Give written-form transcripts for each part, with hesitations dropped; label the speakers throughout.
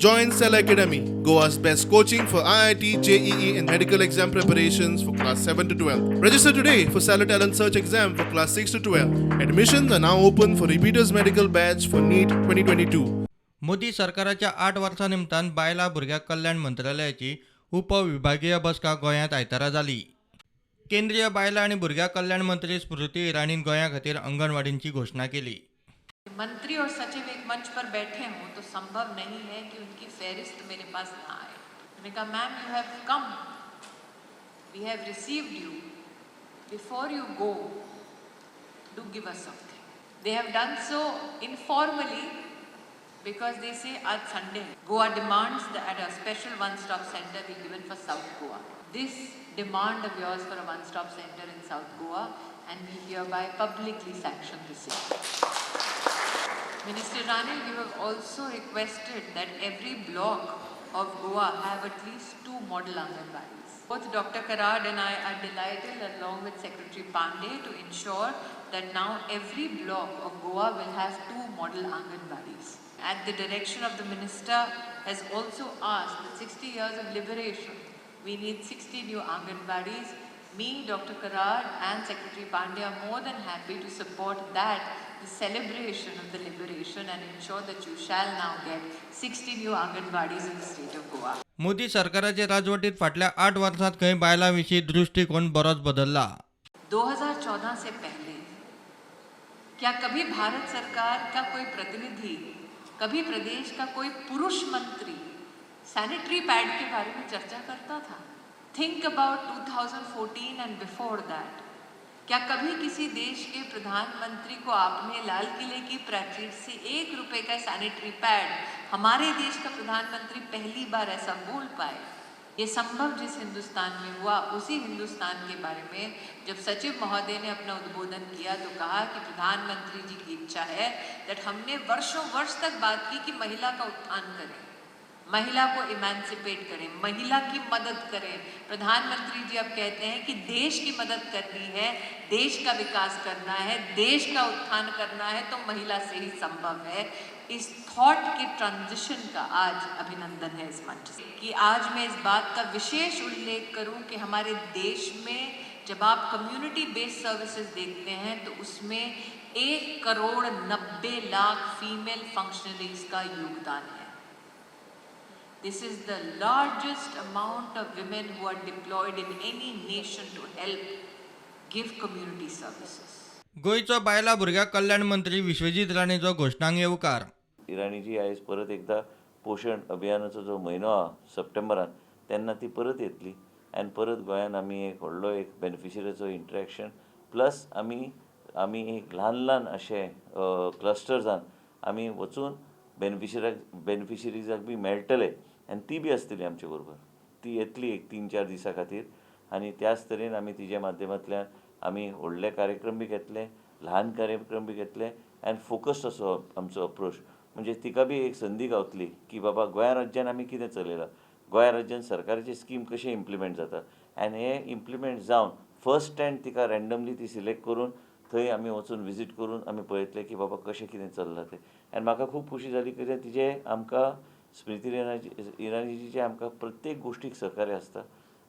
Speaker 1: Join Cell Academy, Goa's best coaching for IIT, JEE, and medical exam preparations for class 7 to 12. Register today for Stellar Talent Search exam for class 6 to 12. Admissions are now open for repeaters medical batch for NEET 2022.
Speaker 2: Modi सरकाराच्या 8 वर्सां निमतान बायलां भुरग्यां कल्याण मंत्रालयाची उपविभागीय बसका गोंयांत आयतारा जाली. केंद्रीय बायलां आनी भुरग्यां कल्याण मंत्री स्मृती इराणीन गोंया खातीर अंगणवाडींची घोशणा केली.
Speaker 3: मंत्री और सचिव एक मंच पर बैठे हों तो संभव नहीं है कि उनकी फेहरिस्त मेरे पास ना आए. मैंने कहा, "Ma'am, you have come, we have received you. Before you go, do give us something." They have done so informally because they say आज Sunday. Goa demands that a special one-stop center be given for South Goa. This demand of yours for a one-stop center in South Goa, and we hereby publicly sanction the same. Minister Rane, you have also requested that every block of Goa have at least two model Anganwadis. Both Dr. Karad and I are delighted, along with Secretary Pandey, to ensure that now every block of Goa will have two model Anganwadis. At the direction of the minister has also asked that 60 years of liberation, we need 60 new Anganwadis. Me, Dr. Karad and Secretary Pandey are more than happy to support that, the celebration of the liberation, and ensure that you shall now get 60 new Anganwadis in the state of Goa.
Speaker 2: Modi सरकाराचे राजवटीत फाटल्या 8 वर्सांत खंय बायलां विशीं दृश्टीकोन बरोच बदल्ला.
Speaker 3: 2014 से पहले क्या कभी भारत सरकार का कोई प्रतिनिधि, कभी प्रदेश का कोई पुरुष मंत्री सैनिटरी पैड के बारे में चर्चा करता था? Think about 2014 and before that. क्या कभी किसी देश के प्रधानमंत्री को आपने लाल किले की प्राचीर से 1 रुपए का सैनिटरी पैड, हमारे देश का प्रधानमंत्री पहली बार ऐसा बोल पाए? ये संभव जिस हिंदुस्तान में हुआ, उसी हिंदुस्तान के बारे में जब सचिव महोदय ने अपना उद्बोधन किया तो कहा कि प्रधानमंत्री जी की इच्छा है that हमने वर्षों वर्ष तक बात की कि महिला का उत्थान करें, महिला को इमेंसिपेट करें, महिला की मदद करें. प्रधानमंत्री जी अब कहते हैं कि देश की मदद करनी है, देश का विकास करना है, देश का उत्थान करना है तो महिला से ही संभव है. इस थॉट के ट्रांजिशन का आज अभिनंदन है इस मंच से कि आज मैं इस बात का विशेष उल्लेख करूं कि हमारे देश में जब आप कम्युनिटी बेस्ड सर्विसेज देखते हैं तो उसमें 1 करोड़ 90 लाख फीमेल फंक्शनरीज का योगदान है. This is the largest amount of women who are deployed in any nation to help give community services.
Speaker 2: गोंयचो बायलां भुरग्यां कल्याण मंत्री विश्वजीत राणेचो घोशणांक येवकार.
Speaker 4: इराणीजी आयज परत एकदां पोशण अभियानाचो जो म्हयनो आहा सप्टेंबरान, तेन्ना ती परत येतली आनी परत गोंयान आमी एक व्हडलो एक बेनिफिशरीचो इंट्रॅक्शन, प्लस आमी एक ल्हान ल्हान अशे क्लस्टर्सान आमी वचून बेनिफिशराक, बेनिफिशरीजाक बी मेळटले आनी ती बी आसतली आमचे बरोबर. ती येतली एक 3-4 दिसां खातीर आनी त्याच तरेन आमी तिज्या माध्यमांतल्यान आमी व्हडले कार्यक्रम बी घेतले, ल्हान कार्यक्रम बी घेतले आनी फोकस्ड असो आमचो अप्रोच, म्हणजे तिका बी एक संदी गावतली की बाबा, गोंया राज्यान आमी कितें चलयलां, गोंया राज्यान सरकाराची स्कीम कशें इम्प्लिमेंट जाता आनी हें इम्प्लिमेंट जावन फर्स्ट हँड तिका रँडमली ती सिलेक्ट करून थंय आमी वचून विजीट करून आमी पळयतले की बाबा, कशें कितें चल्लां तें. आनी म्हाका खूब खोशी जाली कित्याक तिजें आमकां स्मृती इराणीजीचें आमकां प्रत्येक गोश्टीक सहकार्य आसता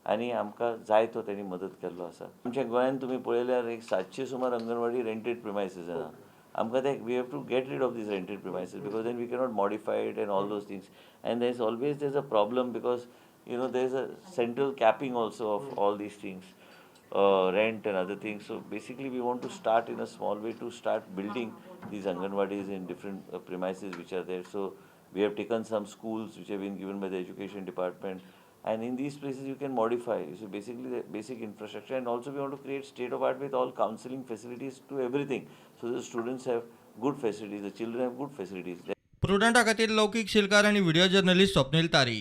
Speaker 4: आनी आमकां जाय तो तेणी मदत केल्लो आसा. आमच्या गोंयान तुमी पळयल्यार एक 700 सुमार अंगणवाडी रेंटेड प्रिमायसीस आहा. आमकां ते we have to get rid of these rented premises because then we cannot modify it and all those things, and there is always there is a problem because there is a central capping also of all these things, rent and other things. So basically we want to start in a small way to start building these anganwadis in different premises which are there. So we have taken some schools which have been given by the education department, and in these places you can modify. So basically the basic infrastructure, and also we want to create state of art with all counseling facilities to everything, so the students have good facilities, the children have good facilities.
Speaker 2: प्रुडंटा खातीर लौकीक शिलकार आनी video journalist Swapnil तारी.